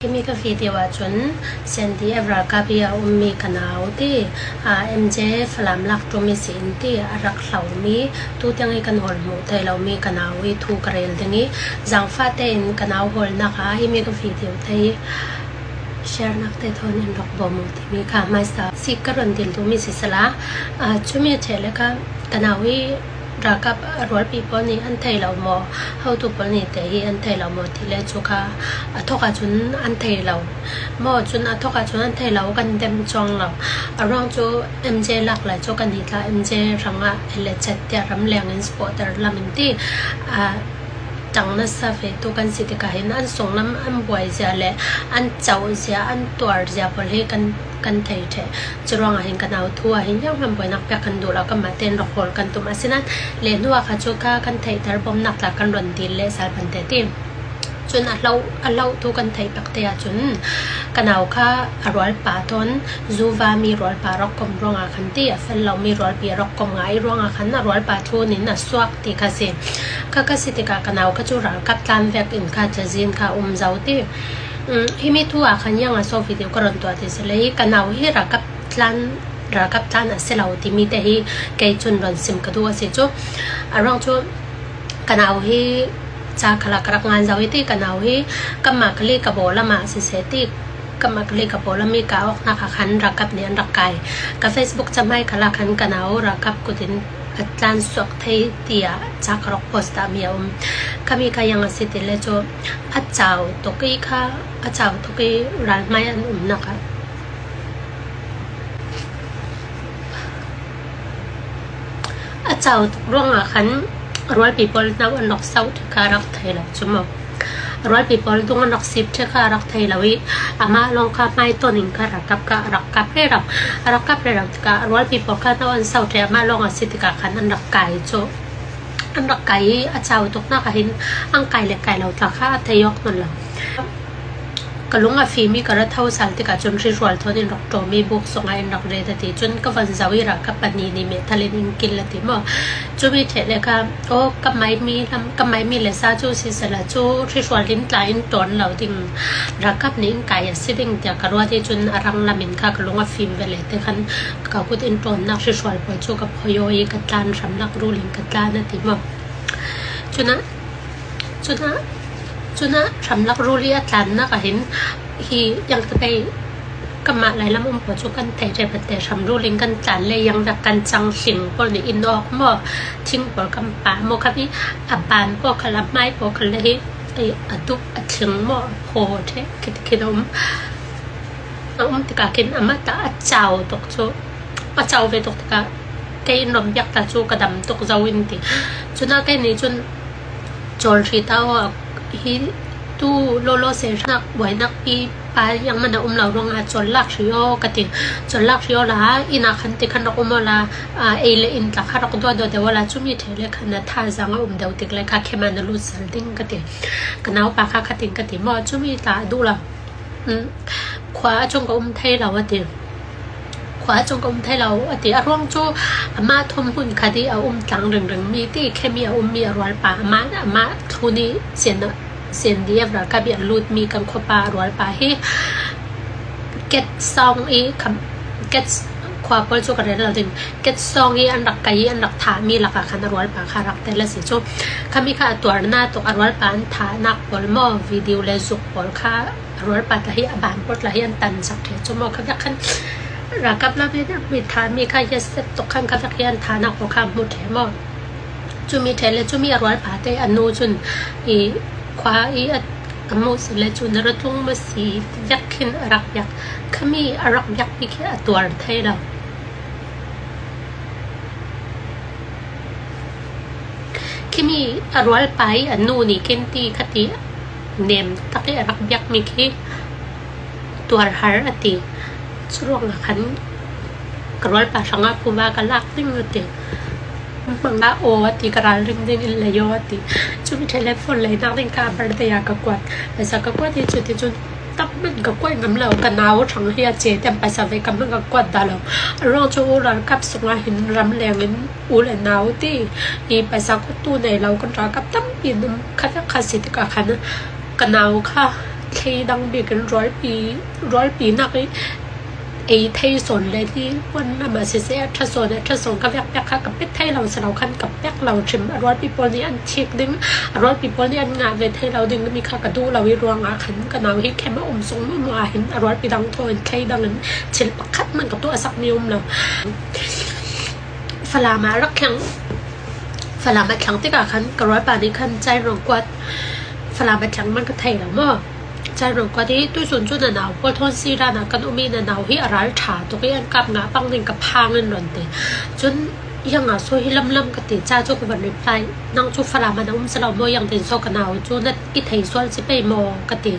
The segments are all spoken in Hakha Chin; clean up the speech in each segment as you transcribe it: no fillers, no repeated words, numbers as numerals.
Himi ka video ahcun CNDF ralkap i a ummi ka nau ti MJ Falam lak ṭum i si in ti a rak hlomi tutiang i kan hawl hmuh thai lomi ka nau i thu ka rel ding i zaangfah tein ka nau hawlnak ah himi ka video te hi share nak te thawn in rak bawm u timi kha hmaisa sik ka ron dil duhmi si sala chumi a ṭhe le kha ka nau i Ralkap rualpi pawl nih an thei lo maw? Hotu pawl nih teh hi an thei lo maw ti le cu kha a thawk ahcun an thei lo maw? Cun a thawk ahcun an thei lo kan dem cuang lo. A ruang cu MJ lak lai cu kan hi tla MJ hrangah le chet tiah ramleng in supporter lam in ti ṭang nasa ve tu kan si tikah hin an sunglam an buai zia le an co zia an tuar zia pawl hi kan kan thei ṭheh. Curuangah hin kan au thu ah hin iang buainak pek kan duh lo kanmah tein rak hawl kan tum. Asinain le hnu ah kha cu kha kan theihter bawmnak tla kan ron dil le sal ban te ti. Cun a hloh a hloh tu kan theih tak te ahcun ka nau kha a rual pa tawn zuva mi rual pa rak kom ruangah khan ti a fel lomi rualpi a rak kom ngai ruangah khan a rual pa thun in a suak ti kha si. Kha ka si tikah ka nau kha cu ralkap tlan vek in kha cazin kha um zau ti. Himi tu ah khan yang a so video ka ron tuah ti si le hi ka nau hi ralkap tlan ralkap tlan a si lo timi te hi kei cun ron sim ka duh a si cu. A ruang cu ka nau hi ca khala ka rak ngan zau hi ti ka nau hi kanmah kali ka baw lam ah siseh ti kanmah kali ka baw lam i ka awk nak ah khan ralkap nih an rak kai. Ka Facebook camai khala khan ka nau ralkap kut in a tlan suak thei tiah ca ka rak post ah mi a um. Khami ka yang a si ti le cu A cau tuk i kha a cau tuk i ralhmai an umnak ah a cau tuk ruangah khan rualpi pawl hna an rak soh ti kha a rak thei lo cu mu. Rualpi pawl dung an rak sip ti kha a rak thei lo i amah lawng kha hmaitonh in kha ralkap kha a rak kap rero. A rak kap rero tikah rualpi pawl kha hna an soh ṭi amah lawng a si tikah khan an rak kai cu. An rak kai i a cau tuknak ahhin an kai le kai lo tla kha a thei awk nawn lo. Ka lung a fim i ka ra tho sal tikah cun hrirual thawn in rak ṭawm i buk zongah in rak ret a ti. Cun ka van zoh i ralkap pahnih nih meithal in in kil a ti maw. Cumi ṭheh le kha aw ka maimi lam ka maimi le sa cu siseh cu hrirual in tla in ṭawn lo ding ralkap nih in kai a si ding tiah ka ruat i cun a rang lam in kha ka lung a fim ve le te khan ka kut in ṭawnnak hrirual pawl cu ka phoiaw i ka tlan hramlak rul in ka tlan a ti maw. Cun ah cun ah cun ah hramlak rul i a tlannak ahhin hi iangtapei kanmah Lailam um pawl cu kan thei re bate hramrul in kan tlan le iangvek kan cang hling pawl nih in awk maw thing pawl kan pah maw kha hi a ban pawl khal a hmai pawl khal le hi a dup a thling maw a phaw ṭheh khi ti khin a um. A um tikah khin amah tah a cau tuk cu. A cau ve tuk tikah kei in ram biak ta cu ka dam tuk zo in ti. Cun ah kei nih cun cawl hri ta aw hi tu lawlaw se nak buainak pi pa yang man a um lo ruangah cawl lak hri aw ka ti. Cawl lak hri aw la inn ah khan ti khan rak um aw la ei le inn tla kha rak dua dua deuh aw la cumi the le khan na thazaang a um deuh tik le kha khem ah na lut sal ding ka ti. Ka naupa kha khatin ka ti maw cumi tla a duh lo. Khua a chung ka um thai lo a ti. Khua chung ka um thai lo a ti. A ruang cu amah thawmhmun khat i a um tlang ringringmi ti khemi a ummi a rualpa amah amah thlu nih CNDF ralkap i a lutmi kan khuapa a rualpa hi ket sawng i ket khua pawl cu ka rel lo ding. Ket sawng i an rak kai i an rak thahmi lakah khan a rualpa kha rak tel a si cu. Khami kha a tuarnak tuk a rualpa an thahnak pawl maw video le zuk pawl kha a rualpa tla hi a ban pawl tla hi an tan sak ṭhe cu maw kha vek khan ralkap lam in mi thahmi kha yes tuk khan kha vek hi an thahnak pawl kha a hmu ṭhe maw. Cumi ṭhe le cumi a rualpa te a nu cun i khua i a mu si le cu na ra tlung ma si vek khin a rak biak. Khami a rak biakmi khi a tuar thai lo. Khimi a rualpa i a nu nih khin ti khati nem tak i a rak biakmi khi tuar har a ti. Curuangah khan ka rualpa hrangah phuba ka lak ding a ti. Mang ah aw a ti ka ralring ding in lei aw a ti. Cumi telephone leinak ding kha a birthday ah ka kuat. Phaisa ka kuat i cuticun tam hmanh ka kuat ngam lo. Ka nau hrang hi a ce tiang phaisa ve kam hmanh ka kuat dah lo. A ruang cu u ralkap sungah hin ramleng in u le nau ti i phaisa kuattu nei lo kan ralkap tampi an um. Khat le khat si tikah khan ka nau kha. Thleidang bik in rualpi nak i ei thei sawn le hi hmun lam ah siseh a ṭha zawn a ṭha zawn ka vek pek kha ka pet thai lo si lo khan ka pek lo hrim. A rualpi pawl nih an thik ding, a rualpi pawl nih an ngah ve thai lo ding mi kha ka duh lo i ruangah khan ka nau hi khem a um sung mu ah hin a rualpi dang thaw in thleidang in thil pakhat hmanh ka tuah sak mi um lo. Falam ah rak thleng Falam a thleng tikah khan ka rualpa nih khan Cairong kuat Falam a thleng man ka thei lo maw? Cairong kuat i tuzun cu na nau pawl thawn siran ah kan um i na nau hi a ral ṭha tuk i an kap nga pang ding ka phang in ron ti. Cun iang ah saw hi lamlam ka ti ca cu ka van reply nang cu Falam ah na um si lo maw iang tin saw ka nau cu na i thei sual si pei maw ka ti.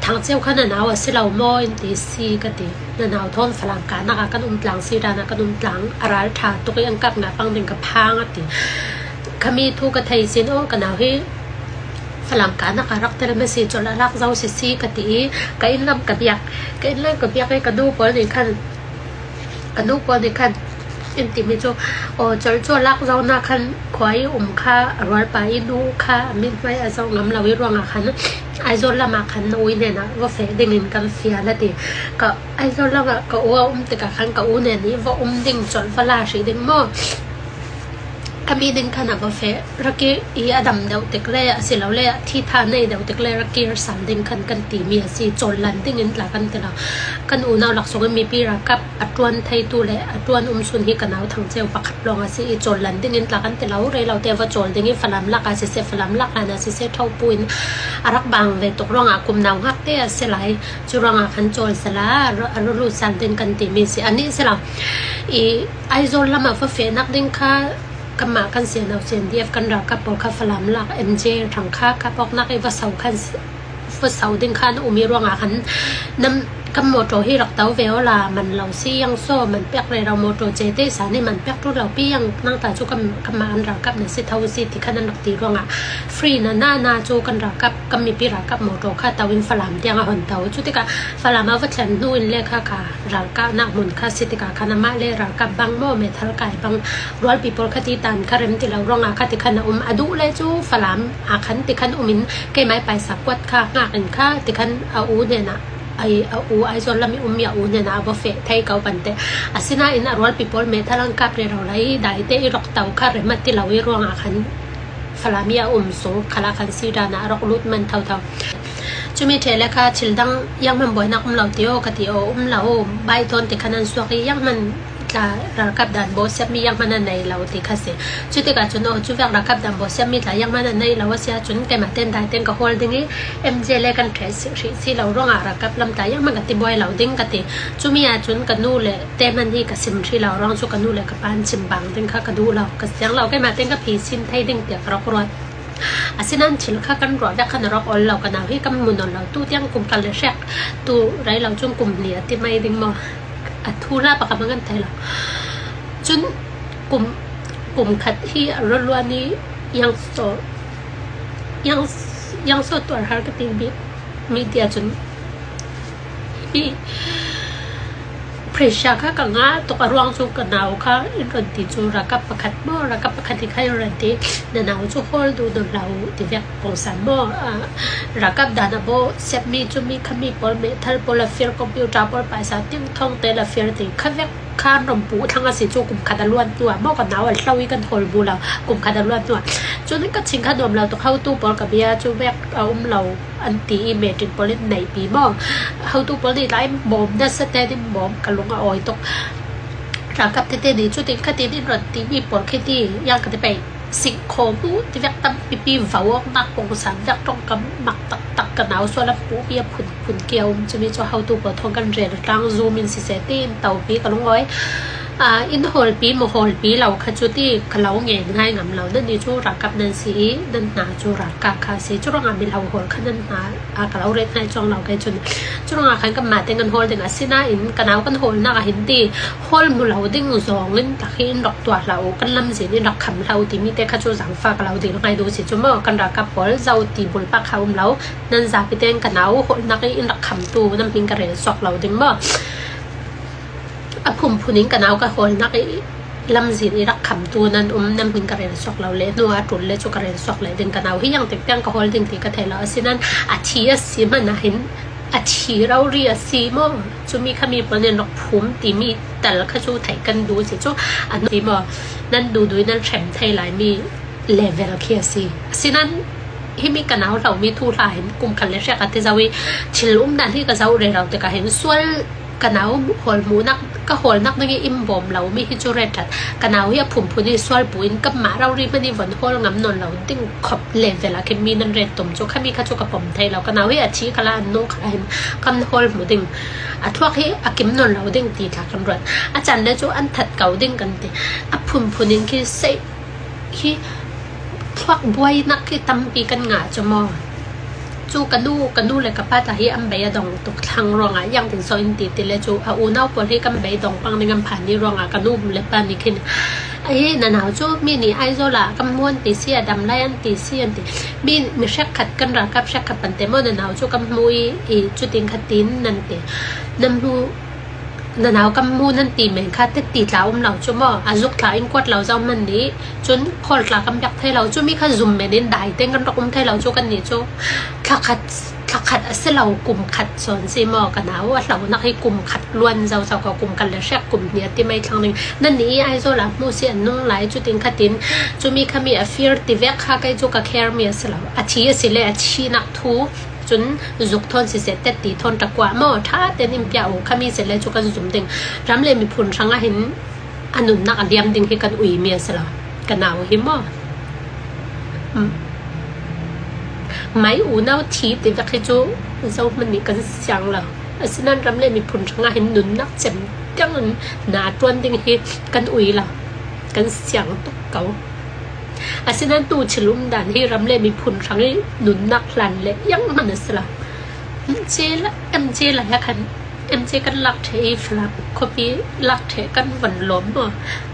Thang ceu kha na nau a si lo maw in ti si ka ti. Na nau thawn Falam kahnak ah kan um tlang siran ah kan um tlang a ral ṭha tuk i an kap nga pang ding ka phang a ti. Khami thu ka thei sin aw ka nau hi Falam kahnak ah rak tel ma si cawlh ah lak zau si si ka ti i ka inn lam ka biak. Ka inn lam ka biak i ka nu pawl nih khan ka nu pawl nih khan in timi cu aw cawlh cu a lak zau na khan khua i um kha a rualpa i nu kha a mithmai a zoh ngam lo i ruangah khan Aizawl lam ah khan na ui nen ah va feh ding in kan fial a ti. Ka Aizawl lam ah ka u a um tikah khan ka u nen i va um ding cawlh va la hrih ding maw? Ka mi ding khan a va feh. Rak i i a dam deuh tik le asilole a thitha nei deuh tik le rak kir sal ding khan kan timi a si. Cawl lan ding in tla kan ti lo. Kan unau laksawng in mipi ralkap a ṭuan theitu le a ṭuan umsun hi ka nau Thangceu pakhat lawng a si i cawl lan ding in tla kan ti lo. Rei lo te va cawl ding i Falam lak ah siseh, Falam lak hlan ah siseh ṭhopu in a rak bang ve tuk ruangah kum nau ngak te a si lai. Cu ruangah khan cawl sala a ru sal ding kan timi si. Anih si lo. I Aizawl lam ah va fehnak ding kha kanmah kan CNO CNDF kan ralkap pawl kha Falam lak MJ rang kha kap awknak i va so khan va so ding kha an um i ruangah khan nam kan motor hi rak to ve o la man lo si yang so man pek re ro motor che te sa ni man pek tu lo pi yang nang ta chu kan kanmah an ralkap na si tho si ti khan an rak ti ruangah free na na na chu kan ralkap kan mipi ralkap motor kha to in Falam tiang a hon to chu tikah Falam ah va thlen hnu in le kha kha ralkahnak hmun kha si tikah khan amah le ralkap bang maw meithal kai bang rualpi pawl kha ti tan kha rem ti lo ruangah kha ti khan a um a duh le cu Falam ah khan ti khan um in keimah paisa kuat kha hngak in kha ti khan a u hnenah ai a u Aizawl lam i ummi a u hnenah a va feh thei ko pante asinain a rualpi pawl meithal an kap re ro lai dai te i rok to kha rem a ti lo i ruangah khan Falam i a um sung khala khan Sidan ah a rak lut man thotho. Cumi ṭhe le kha thil dang ianghman buainak um lo ti aw ka ti aw um lo bai tawn ti khan an suak i ianghman tla ralkap dan bo siapmi ianghman a nei lo ti kha si. Cu tikah cun aw cu vek ralkap dan bo siapmi tla ianghman a nei lo a si ahcun keimah ten dai ten ka hawl ding i MJ le kan ṭhe hrih si lo ruangah ralkap lam tla ianghman ka ti buai lo ding ka ti. Cumi ahcun ka nu le te hmanh hi ka sim hrih lo ruang cu ka nu le ka pa an chim bang ding kha ka duh lo. Ka siang lo keimah ten ka phi sin thei ding tiah ka rak ruat. Asinain thil kha kan ruah vek khan a rak ol lo. Ka nau hi kan mun ol lo. Tu tiang kum kal le hrek tu rei lo cun kum hnih a ti mei ding maw? A thu la bak a ngan thai lo. Cun kum kum khat hi a ra luan i yang so yang yang so tuar har ka ti bik mi tia cun hi Pressure kha ka ngah tuk. A ruang cu ka nau kha in ron ti cu ralkap pakhat maw ralkap pakhat nih khan in ron ti na nau cu hawl duh nawn hlah u ti vek pungsan maw ralkap dan a bawh siapmi cu mi kha mi pawl meithal pawl a fir computer pawl paisa ting thong te la fir ti kha vek kha an ron puh thlang a si cu kum khat a luan hnu ah maw ka nau an hlo i kan hawl bu lo kum khat a luan hnu ah cun ka ching kha nuam lo tuk hotu pawl ka bia cu vek a um lo an ti i meeting pawl in neihpi maw hotu pawl nih lai bawm nasa te in bawm ka lung a awi tuk ralkap tete nih cutin khatin in ron timi pawl khi ti yang ka ti pei sing kho mu ti vek tam pipi vau awk nak pungsan vek tongkam mak taktak ka nau sual a pu mi a phun phun kio um cumi cu hotu pawl thong kan rel tlang zoom in siseh tiin topi ka lung awi Inn hawlpi maw hawlpi lo kha cu ti ka lo ngen ngai ngam lo. Nannih cu ralkap nan si i nan hna cu ralkap kha a si. Curuangah milo hawl kha nan hna a ka lo ret ngai cuang lo kei cun. Curuangah khan kanmah te kan hawl ding a si nain ka nau kan hawlnak ah hin ti hawl hmu lo ding zong in tak hi in rak tuah hlah u. Kan lamzin in rak kham hlah u timi te kha cu zaangfah ka lo dil ngai duh si cu maw. Kan ralkap pawl zo ti bulpak kha um lo. Nan zapi tein ka nau hawlnak i in rak khamtu nan hmin ka rel sawk lo ding maw. A phunphun in ka nau ka hawlnak i Lamzin i rak khamtu nan um. Nan hmin ka rel sawk lo le hnu ah ṭul le cu ka rel sawk le ding ka nau hi yang tik tiang ka hawl ding ti ka thei lo. Asinain a thi a si hmanh ahhin a thi rori a si maw? Cumi kha mi pawl nih an rak phum timi tal kha cu theih kan duh si cu an ti maw? Nan duh duh in nan hrem thai laimi level khi a si. Asinain himi ka nau hlomi thu hla hin kum khat le hrek a ti zau i thil um dan hi ka zoh rero tikah hin sual ka nau hawl hmuhnak ka hawlnak ding i im bawm lomi hi cu ret ṭhat. Ka nau hi a phunphun i sual buin kanmah rori hmanh i von hawl ngam nawn lo ding khop level ah khin mi nan ret tum cu khami kha cu ka pom thai lo. Ka nau hi a thi khala an nung khala hin kan hawl hmu ding. A thluak hi a kim nawn lo ding ti thla kan ruat. A can le cu an that ko ding kan ti. A phunphun in khi sei hi thluak buainak hi tampi kan ngah cu maw. Cu ka nu, ka nu le ka pa ta hi an bei a dong tuk thlang ruangah iang ding sawh in ti ti le cu a unau pawl hi kan bei dong pang ding an phan ni ruangah ka nu le pa nih khin ai na nau cu mi nih Aizawl ah kan muan ti si a dam lai an ti si an ti. Mi mi hrekkhat kan ralkap hrekkhat pan te maw na nau cu kan hmu i, i cutin khatin nan ti. Nan hmu Na nau kam mu nan ti men kha tetti tla um lo cu maw? A zuk thla in kuat lo zau man nih cun khawl tla kan biak thai lo cu mi kha zum men in dai ten kan rak um thai lo cu kan nih cu thla khat thla khat a si lo kum khat zawn si maw ka nau a hlo nak hi kum khat luan zau zau ko kum khat le hrek kum hnih a ti mei thlang ning nan nih i Aizawl ah hmu si an nung lai cu tin khatin cu mi kha mi a fir ti vek kha kei cu ka care mi a si lo a thi a si le a thi nak thu Cun zuk thawn siseh tetti thawn ṭakua maw ṭha tein in piah u khami sile cu kan zum ding. Ram le miphun hrangah hin a nunnak a liam ding hi kan uimi a si lo. Ka nau hi maw mai unau thi ti vek hi cu zohmanh nih kan siang lo. Asinain ram le miphun hrangah hin nunnak cem tiang in na ṭuan ding hi kan ui lo. Kan siang tuk ko. Asinain tu chilum dan hi ram le miphun hrang i nunnak hlan le iang hmanh a si lo. MC lai ah khan MC kan lak ṭheh i Falam khuapi lak ṭheh kan von lawm maw?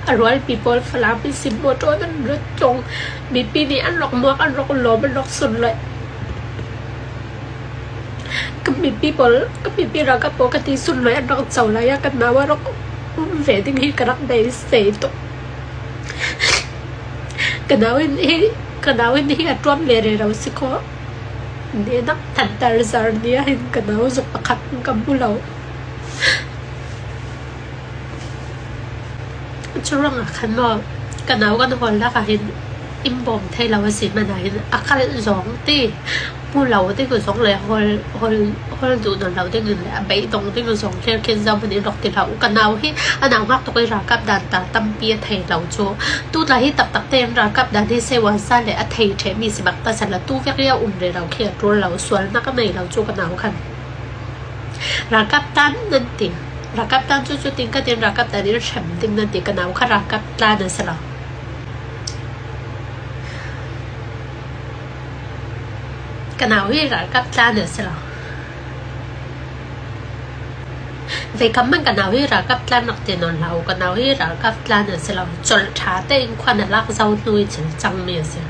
A rualpi pawl Falam in sim mawṭaw nan rat tlung. Mipi nih an rak muak, an rak lawm, an rak sunlawih. Kan mipi pawl, kan mipi ralkap pawl ka ti sunlawih an rak co lai ah kan nau a rak um ve ding hi ka rak beisei tuk. Ka nau in hi ka nau in hi a ṭuam ve rero si kaw nehnak thantar zar ni ahhin ka nau zuk pakhat in ka hmu lo. Cu ruangah khan maw ka nau kan hawlnak ahhin inn bawm thei lo a si hmanh ahhin a kalh zawng ti hmu lo ding zong le hawl hawl hawl duh nawn lo ding in le a beidong ding zong khin khin zohhmanh in rak ti hlah u. Ka nau hi a nau ngak tuk i ralkap dan ta tampi a thei lo cu. Tu tla hi taktak tein ralkap dan hi sewansa le a thei ṭhehmi si bak ta sal tu vek i a um re lo khi a ṭul lo sualnak a nei lo cu ka nau khan. Ralkap tan nan ti. Ralkap tan cu cutin ka tin ralkap tan in hrem ding nan ti. Ka nau kha ralkap tlan a si lo. Ka nau hi ralkap tlan a si lo. Veikam hmanh ka nau hi ralkap tlan rak ti nawn hlah u. Ka nau hi ralkap tlan a si lo. Colh ṭha tein khua na lak zau hnu i thil cangmi a si.